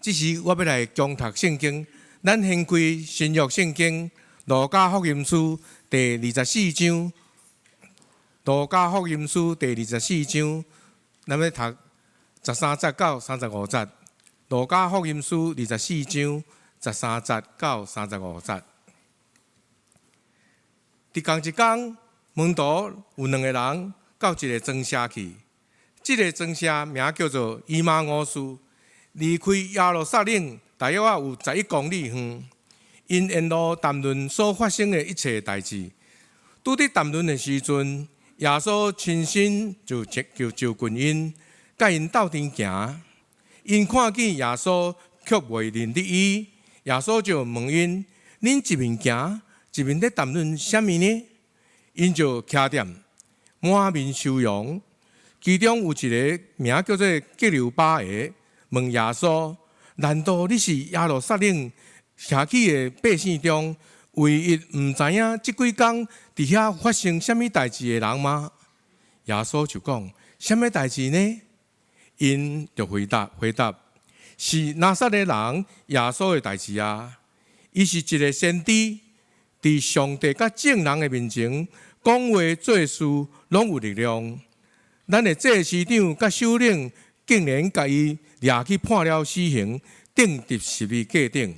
這時我欲來恭讀聖經，咱掀開新約聖經路加福音書第二十四章，路加福音書第二十四章，咱欲讀13節到35節。路加福音書二十四章十三節到三十五節。佇仝一工，門徒有兩个人到一个莊舍去，這个莊舍名叫做以馬忤斯，離開耶路撒冷大約仔有11公里遠。𪜶沿路談論所發生的一切代誌。拄佇談論的時陣，耶穌親身就就近𪜶，佮𪜶鬥陣行。𪜶看見耶穌，卻袂認得伊。耶穌就問𪜶：恁一面行，一面咧談論啥物呢？𪜶就徛踮，滿面愁容。其中有一个名叫做革流巴的，問耶穌：難道你是耶路撒冷社區的百姓中，唯一毋知影這幾工佇遐發生啥物代誌的人嗎？耶穌就講：啥物代誌呢？𪜶就回答：是拿撒勒人耶穌的代誌啊！伊是一个先知，佇上帝佮眾人的面前講話做事攏有力量。咱的祭司長佮首領竟然共伊掠去判了死刑，釘佇十字架頂。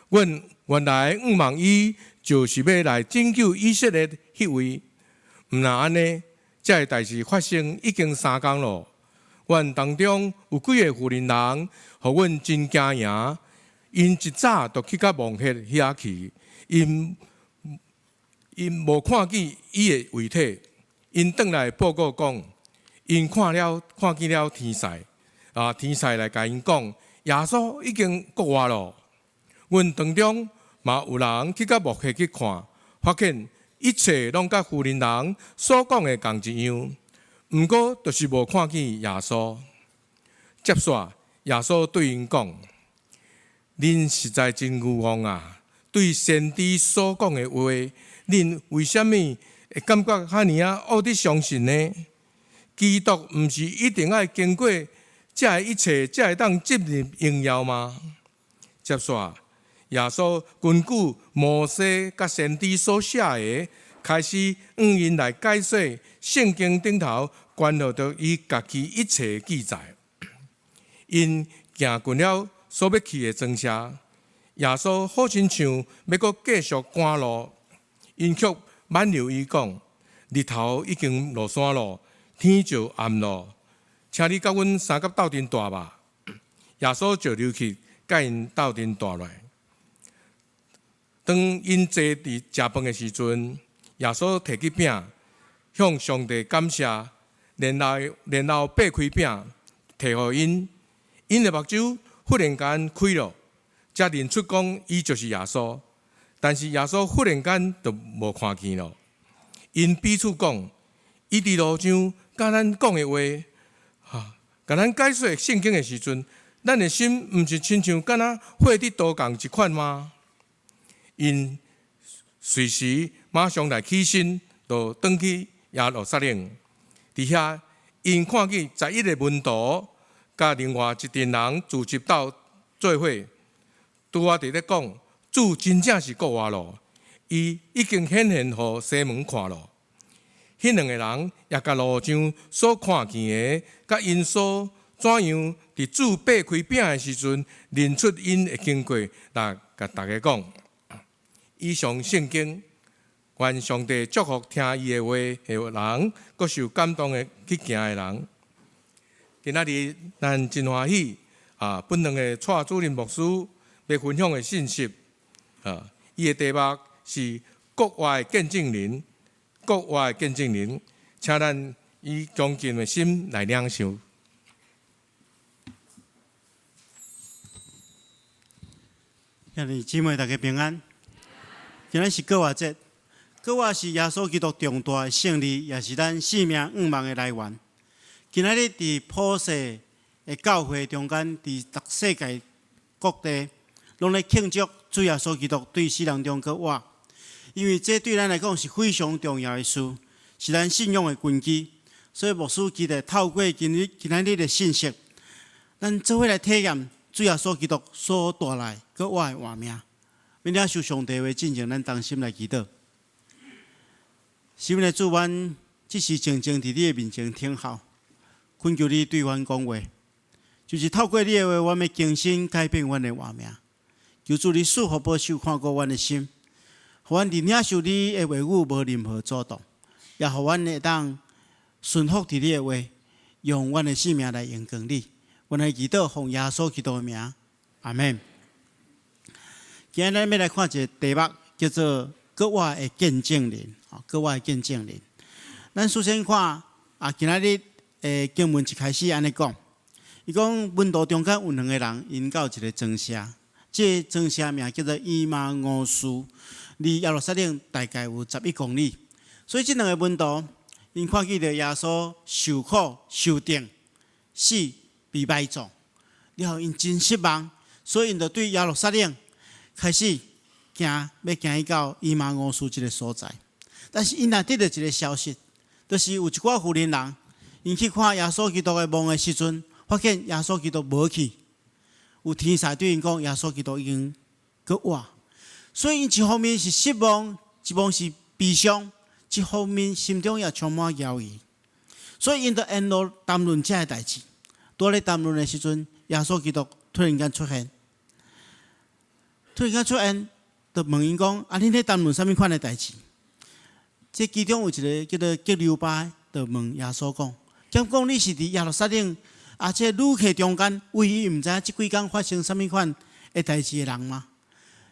阮原來向望伊就是欲來拯救以色列彼位，毋若按呢，這个代誌發生已經3工咯。阮當中有幾个婦人人，予阮真驚訝。𪜶一早就去到墓穴遐去，𪜶無看見伊的遺體，𪜶轉來報告講，𪜶看見了天使，天使來共𪜶講，耶穌已經復活咯。阮當中嘛有人去到墓穴去看，發現一切攏佮婦人人所講的仝一樣，毋過就是無看見耶穌。接續，耶穌對𪜶講：恁實在真愚戇啊！對先知所講的話，恁為啥物會感覺遐爾仔惡得相信呢？基督毋是一定愛經過這一切，才會當進入榮耀嗎？接續，耶穌根據摩西佮先知所寫的，開始向𪜶來解說聖經頂頭關乎著伊家己一切記載。𪜶行近了所欲去的莊舍，耶穌好親像欲閣繼續趕路，𪜶卻挽留伊講：日頭已經落山咯，天就暗咯，請你佮阮相佮鬥陣蹛吧。耶穌就入去，佮𪜶鬥陣蹛落來。當𪜶坐佇食飯的時陣，耶穌提起餅，向上帝感謝，然後擘開餅，提予𪜶，𪜶的目睭忽然間開了，才認出講伊就是耶穌。但是耶穌忽然間就無看見了。𪜶彼此講，伊佇路上佮咱講的話，共咱解說聖經的時陣，咱的心毋是親像敢若火佇刀仝一款嗎？𪜶隨時馬上來起身，就轉去耶路撒冷。佇遐，𪜶看見11个門徒，佮另外一陣人聚集到做伙，拄仔佇咧講，主真正是復活咯，伊已經顯現予西門看咯。彼兩个人也共路上所看見的，佮𪜶所怎樣佇主擘開餅的時陣，認出𪜶的經過，來共大家講。以上聖經，願上帝祝福聽伊的話的人，閣受感動的去行的人。今仔日咱真歡喜啊！本堂的蔡主任牧師欲分享的信息啊，伊的題目是國外見證人，國外見證人，請咱以恭敬的心來領受。兄弟姊妹，大家平安。今日是復活節，復活是耶穌基督重大的勝利，也是咱性命向望的來源。今仔日佇普世的教會中間，佇逐世界各地，攏咧慶祝主耶穌基督對死人中復活。因為這對咱來講是非常重要的事，是咱信仰的根基。所以牧師期待透過今日今仔日的信息，咱做伙來體驗主耶穌基督所帶來閣活的活命。欲領受上帝話進前，咱同心來祈禱。是阮的主，阮這時靜靜佇你的面前等候，懇求你對阮講話，就是透過你的話，阮欲更新改變阮的活命。求主你賜福保守看顧阮的心，予阮佇領受你的話語無任何阻擋，也予阮會當順服佇你的話，用阮的性命來榮光你。阮來祈禱，奉耶穌基督的名，阿門。今日咱欲來看一个題目，叫做“閣活的見證人”。吼，閣活的見證人。咱首先看啊，今仔日的經文一開始按呢講，伊講門徒中間有兩个人，𪜶到一个莊舍，這個莊舍名叫做以馬忤斯，離耶路撒冷大概有11公里。所以這兩个門徒，𪜶看見著耶穌受苦、受釘、死、被埋葬，了後𪜶真失望，所以𪜶就對耶路撒冷開始行，欲行去到以馬忤斯這个所在。但是𪜶若得著一个消息，就是有一寡婦人人，𪜶去看耶穌基督的墓的時陣，發現耶穌基督無去，有天使對𪜶講，耶穌基督已經閣活，所以𪜶一方面是失望，一方面是悲傷，一方面心中也充滿猶疑，所以𪜶就沿路談論這个代誌。拄咧談論的時陣，耶穌基督突然間出現，突然間出現，就問𪜶講：啊，恁咧談論啥物款的代誌？這其中有一个叫做革流巴，就問耶穌講：敢講你是佇耶路撒冷啊，這旅客中間唯一毋知影這幾工發生啥物款的代誌的人嗎？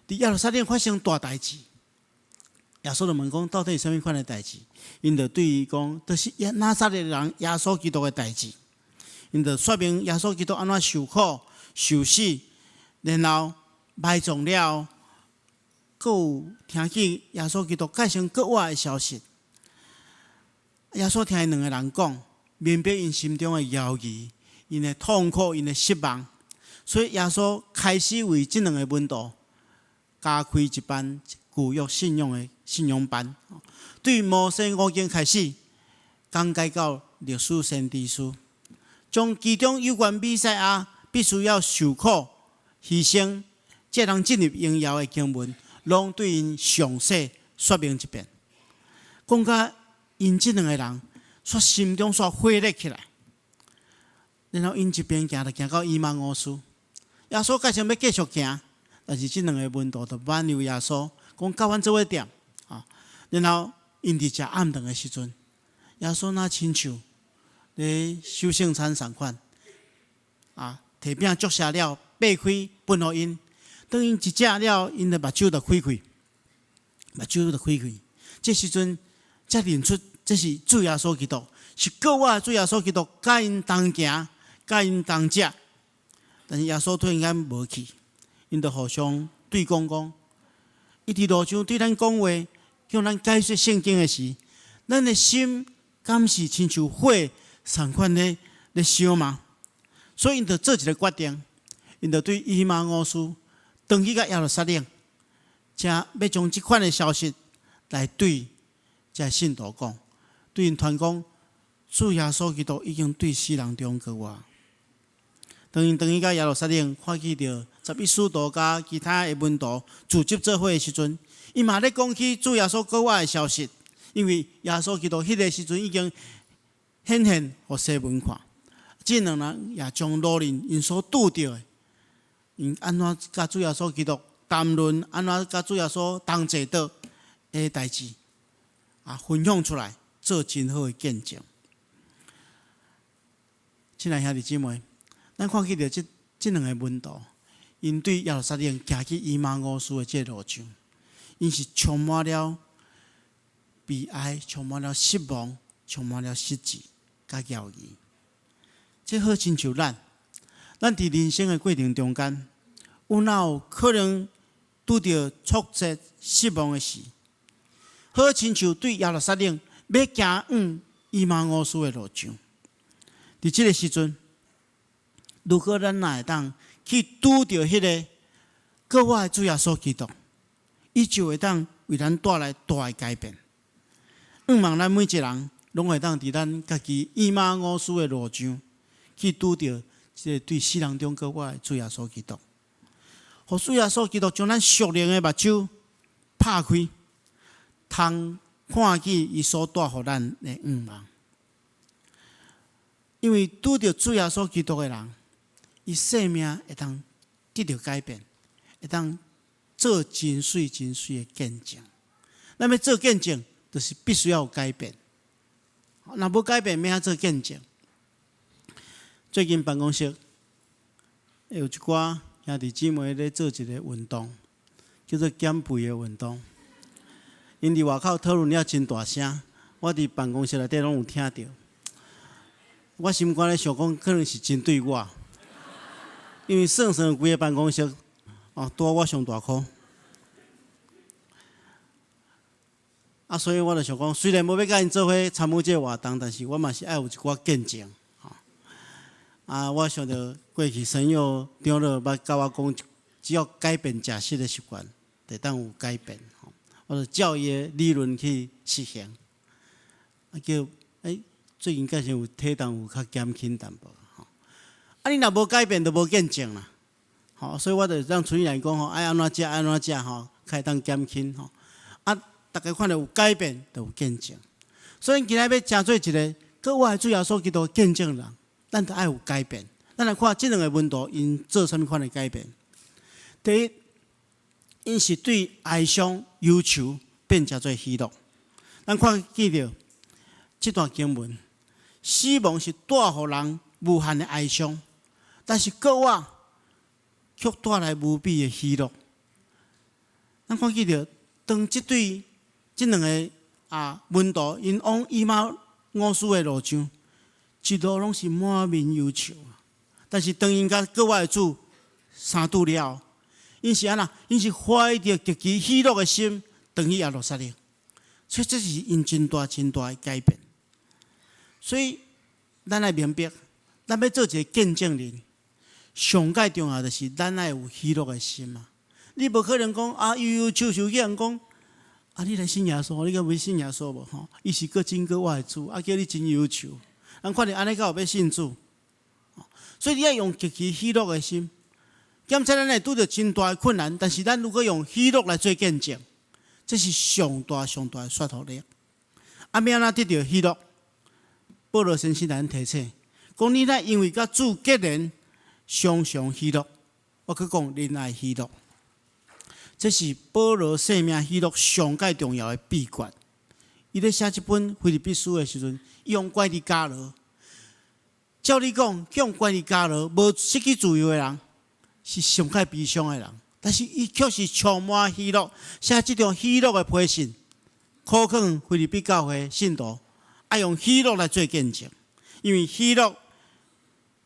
佇耶路撒冷發生大代誌，耶穌就問講：到底是啥物款的代誌？𪜶就對伊講：就是拿撒勒人耶穌基督的代誌。𪜶就說明耶穌基督按怎受苦、受死，然後埋葬了，閣有聽見耶穌基督再生閣活的消息。耶穌聽𪜶兩个人講，明白𪜶心中的猶疑、𪜶的痛苦、𪜶的失望，所以耶穌開始為這兩个門徒加開一班舊約信仰的信仰班，對摩西五經開始講解到歷史先知書，將其中有關彌賽亞必須要受苦、犧牲，才能進入榮耀的經文，攏對𪜶詳細說明一遍。講甲𪜶這兩个人，煞心中煞火熱起來。然後𪜶一邊行，就行到以馬忤斯。耶穌計算欲繼續行，但是這兩个門徒就挽留耶穌，講佮阮做伙踮。啊，然後𪜶佇食暗頓的時陣，耶穌若親像咧守聖餐仝款，啊，提餅祝謝了，擘開分予𪜶。當𪜶一食了，𪜶的目睭就開開，目睭就開開。這時陣才認出這是主耶穌基督，是閣活主耶穌基督，佮𪜶同行，佮𪜶同食。但是耶穌突然間無去，𪜶就互相對講講，伊佇路上對咱講話，向咱解說聖經的時，咱的心敢是親像火仝款咧燒嗎？所以𪜶就做一个決定，𪜶就對以馬忤斯轉去到耶路撒冷，才欲將這款的消息來對這信徒講，對𪜶傳講，主耶穌基督已經對死人中復活。當𪜶轉去到耶路撒冷，看見著十一使徒佮其他的門徒聚集做伙的時陣，𪜶嘛咧講起主耶穌復活的消息，因為耶穌基督彼个時陣已經顯現予西門看。這兩人也將路面𪜶所拄著的，𪜶按怎佮主耶穌基督談論，按怎佮主耶穌同坐桌的代誌，啊，分享出來，做真好的見證。親愛兄弟姊妹，咱看見著這兩个門徒，𪜶對耶路撒冷行去以馬忤斯的這个路上，𪜶是充滿了悲哀，充滿了失望，充滿了失志，佮猶疑。這好親像咱，咱佇人生的過程中間，有哪有可能拄著挫折、失望的時？好親像對耶路撒冷欲行往以馬忤斯的路上，佇這个時陣，如果咱若會當去拄著彼个閣活的主耶穌基督，伊就會當為咱帶來大的改變。向望咱每一个人，攏會當佇咱家己以馬忤斯的路上，去拄著這个對死人中閣活的主耶穌基督，予主耶穌基督將咱屬靈的目睭拍開，通看見伊所帶予咱的向望。因為拄著主耶穌基督的人，伊生命會當得著改變，會當做真媠真媠的見證。咱欲做見證，就是必須要有改變。若無改變，欲按怎做見證？最近辦公室有一寡兄弟姊妹咧做一个運動，叫做減肥的運動。𪜶佇外口討論了真大聲，我佇辦公室內底攏有聽著。我心肝咧想講，可能是針對我，因為算算規个辦公室，哦，拄我上大箍。啊，所以我就想講，雖然無欲佮𪜶做伙參與這个活動，但是我嘛是愛有一寡見證。啊，我想著過去神佑長老捌佮我講，只要改變食食的習慣，就會當有改變。我就照伊的理論去實行。啊，叫欸，最近敢是有體重有較減輕淡薄。吼，啊，你若無改變，就無見證啦。吼，所以我就讓處理來講吼，愛按怎食，按怎食吼，較會當減輕吼。啊，逐家看著有改變，就有見證。所以今仔日欲成做一个閣活的主耶穌基督見證人，咱著愛有改變。咱來看這兩个門徒，𪜶做啥物款的改變？第一，𪜶是對哀傷憂愁變成做喜樂。咱看見著這段經文，死亡是帶予人無限的哀傷，但是閣活卻帶來無比的喜樂。咱看見著當這對這兩个啊門徒，𪜶往以馬忤斯的路上，一路攏是滿面憂愁。但是當𪜶佮閣活的主相拄了，𪜶是按怎？𪜶是懷著極其喜樂的心，轉去耶路撒冷。所以這是𪜶真大真大的改變。所以咱愛明白，咱欲做一个見證人，上蓋重要就是咱愛有喜樂的心啊！你無可能講啊，憂憂愁愁去予人講啊，你來信耶穌，你敢欲信耶穌無？吼，伊是閣真閣活的主，啊，叫你真憂愁。人看你按呢，敢有欲信主？所以你愛用極其喜樂的心。檢測咱會拄著真大的困難，但是咱如果用喜樂來做見證，這是上大上大的說服力。啊，欲按怎得著喜樂？保羅先生來提醒，講你若因為佮主結連，常常喜樂。我閣講，恁愛喜樂，這是保羅生命喜樂上蓋重要的秘訣。伊咧寫這本腓立比書的時陣，伊予關佇監牢。照理講，予關佇監牢，無失去自由的人，是上蓋悲傷的人。但是伊卻是充滿喜樂，寫這張喜樂的批信，苦勸腓立比教會信徒，愛用喜樂來做見證，因為喜樂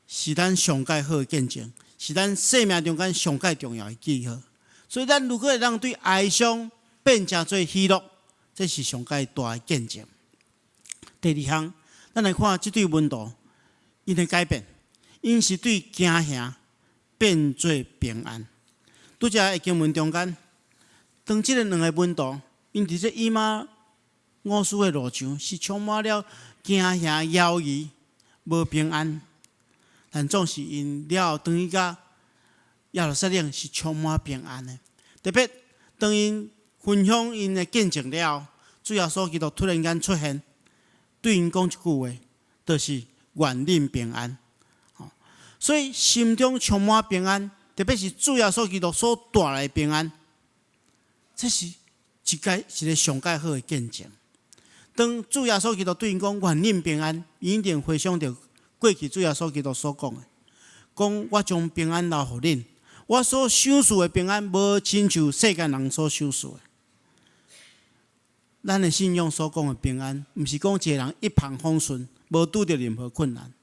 是咱上蓋好的見證，是咱生命中間上蓋重要的記號。所以，咱如果會當對哀傷變成做喜樂，這是上蓋大的見證。第二項，咱來看這對門徒，𪜶的改變，𪜶是對驚嚇變做平安。拄才的經文中間，當這个兩个門徒，𪜶佇這以馬忤斯的路上，是充滿了驚嚇、猶疑、無平安。但總是𪜶了後轉去到耶路撒冷，是充滿平安的。特別當𪜶分享𪜶的見證了後，主耶穌基督突然間出現，對𪜶講一句話，就是願恁平安。所以心中充滿平安，特別是主耶穌基督所帶來的平安，這是一个上蓋好的見證。當主耶穌基督對𪜶講願恁平安，𪜶一定回想著過去主耶穌基督所講的，講我將平安留予恁，我所賞賜的平安，無親像世間人所賞賜的。咱的信仰所講的平安，毋是講一个人一帆風順，無拄著任何困難，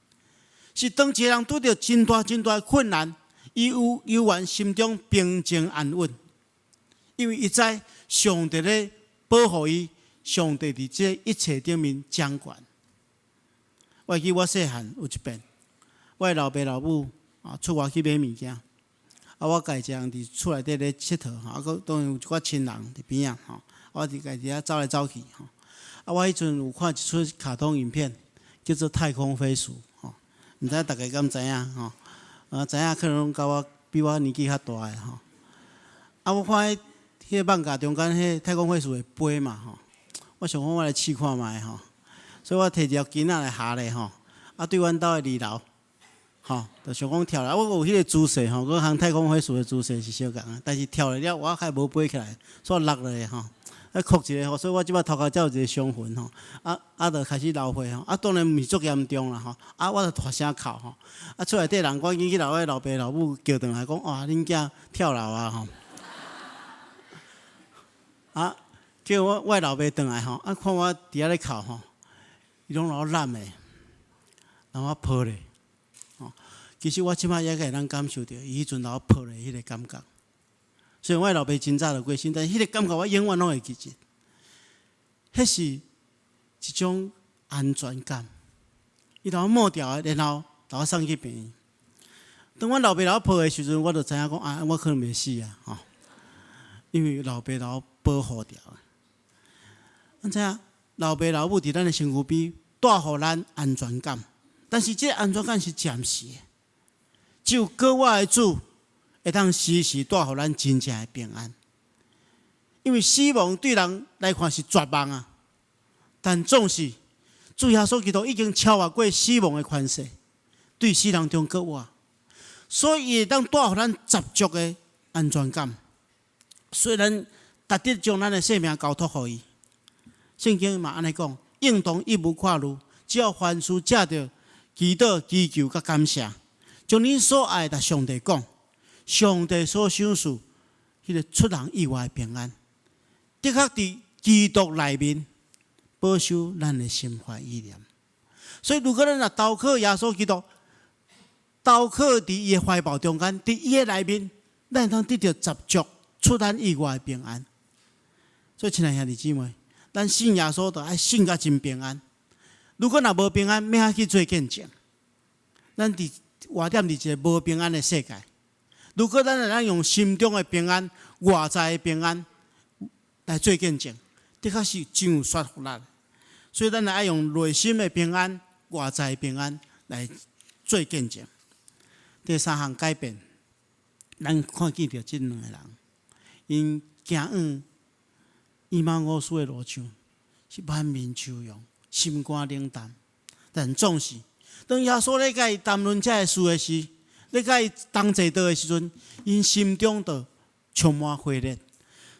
是當一个人拄著真大真大的困難，伊有猶原心中平靜安穩，因為伊知上帝咧保護伊，上帝佇這一切頂面掌權。我會記我細漢有一遍，我的老爸老母啊出外去買物件，啊我家己一个人佇厝內底咧𨑨迌吼，啊閣當然有一寡親人佇邊仔吼，我佇家己遐走來走去吼。啊我彼陣有看一齣卡通影片，叫做《太空飛鼠》吼，毋知逐家敢知影吼？啊，知影可能攏佮我比我年紀較大的吼。啊，我看彼彼个艋舺中間彼太空飛鼠的杯嘛吼，我想講我來試看覓吼，所以我提一條繩仔來下咧吼，啊，對阮兜的二樓，吼，就想講跳來，我有彼个姿勢吼，佮和太空飛鼠的姿勢是相仝的，但是跳落了我較無飛起來，煞落落去吼。啊，哭一个吼，所以我這擺頭殼才有一個傷痕吼，啊啊，就開始流血吼，啊，當然毋是足嚴重啦吼，啊，我就大聲哭吼，啊，厝內底人趕緊去共我老爸老母叫轉來，講哇，恁囝跳樓啊吼，啊，叫我老爸轉來吼，啊，看我佇遐咧哭吼，伊攏來我攬的，然後我抱咧，吼，其實我這擺猶閣會當感受著伊彼陣來我抱咧彼个感覺。雖然我老爸真早就過身，但是彼个感覺我永遠攏會記得。彼是一種安全感。伊共我摸牢的，然後共我送去病院。當阮老爸共我抱的時陣，我就知影講啊，我可能袂死啊，吼！因為老爸共我保護牢。咱知影老爸老母佇咱的身軀邊帶予咱安全感，但是這个安全感是暫時的，只有閣活的主會當時時帶予咱真正的平安。因為死亡對人來看是絕望啊，但總是主耶穌基督已經超越過死亡的權勢，對死人中閣活，所以會當帶予咱十足的安全感。所以咱值得將咱的性命交託予伊。聖經嘛按呢講，應當一無掛慮，只要凡事藉著祈禱、祈求佮感謝，將恁所愛的上帝講，上帝所賞賜彼个出人意外的平安，的確佇基督內面保守咱的心懷意念。所以，如果咱若投靠耶穌基督，投靠佇伊的懷抱中間，佇伊的內面，咱會當得著十足出咱意外的平安。所以，親愛兄弟姊妹，咱信耶穌，就愛信甲真平安。如果若無平安，欲按怎去做見證？咱佇活踮佇一个無平安的世界。如果咱會當用心中的平安、外在的平安來做見證，的確是真有說服力。所以，咱愛用內心的平安、外在的平安來做見證。第三項改變，咱看見著這兩个人，𪜶行往以馬忤斯的路上是滿面愁容、心肝冷淡，但總是當耶穌咧共伊談論這个事的時，咧共伊同齊坐的時陣，𪜶心中就充滿火熱。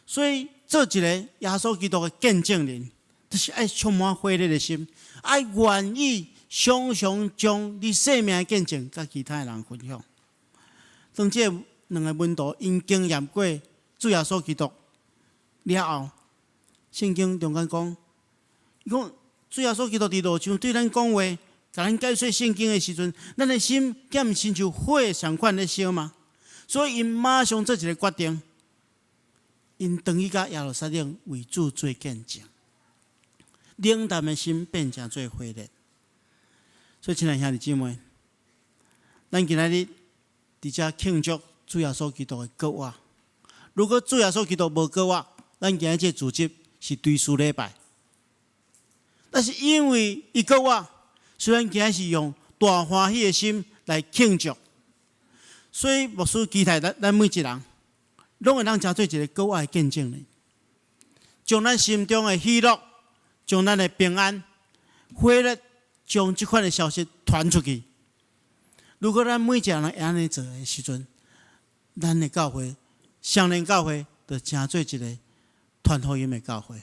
所以做一個耶穌基督的見證人，就是愛充滿火熱的心，愛願意常常將你生命的見證佮其他的人分享。當這兩个門徒𪜶經驗過主耶穌基督了後，聖經中間講，伊講主耶穌基督佇路上對咱講話，共咱解說聖經的時陣，咱的心敢毋親像火相款咧燒嗎？所以𪜶馬上做一个決定，𪜶轉去到耶路撒冷為主做見證。冷淡的心變成做火熱。所以，親愛兄弟姊妹，咱今仔日佇遮慶祝主耶穌基督的復活。如果主耶穌基督無復活，咱今日這個主日是追思禮拜。但是因為伊復活，所以咱今日是用大歡喜的心來慶祝。所以牧師期待咱每一人，攏會當成做一个閣活的見證人，將咱心中的喜樂，將咱的平安、火熱，將這款的消息傳出去。如果咱每一个人會按呢做的時陣，咱的教會，雙連教會，就成做一个傳福音的教會，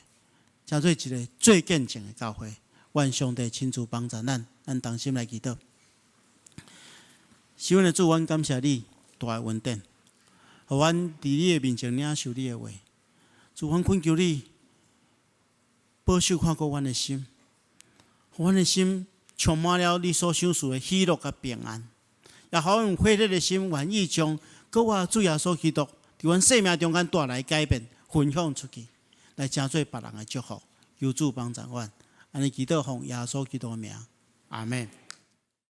成做一个做見證的教會。願上帝親自幫助咱，咱同心來祈禱。是阮的主，阮感謝你大的恩典，予阮佇你的面前領受你的話。主，阮懇求你保守看顧阮的心，予阮的心充滿了你所賞賜的喜樂佮平安，也予阮有火熱的心，願意將閣活主耶穌基督佇阮生命中間帶來改變，分享出去，來成做別人的祝福。求主幫助阮，按呢祈禱奉耶穌基督的名，阿門。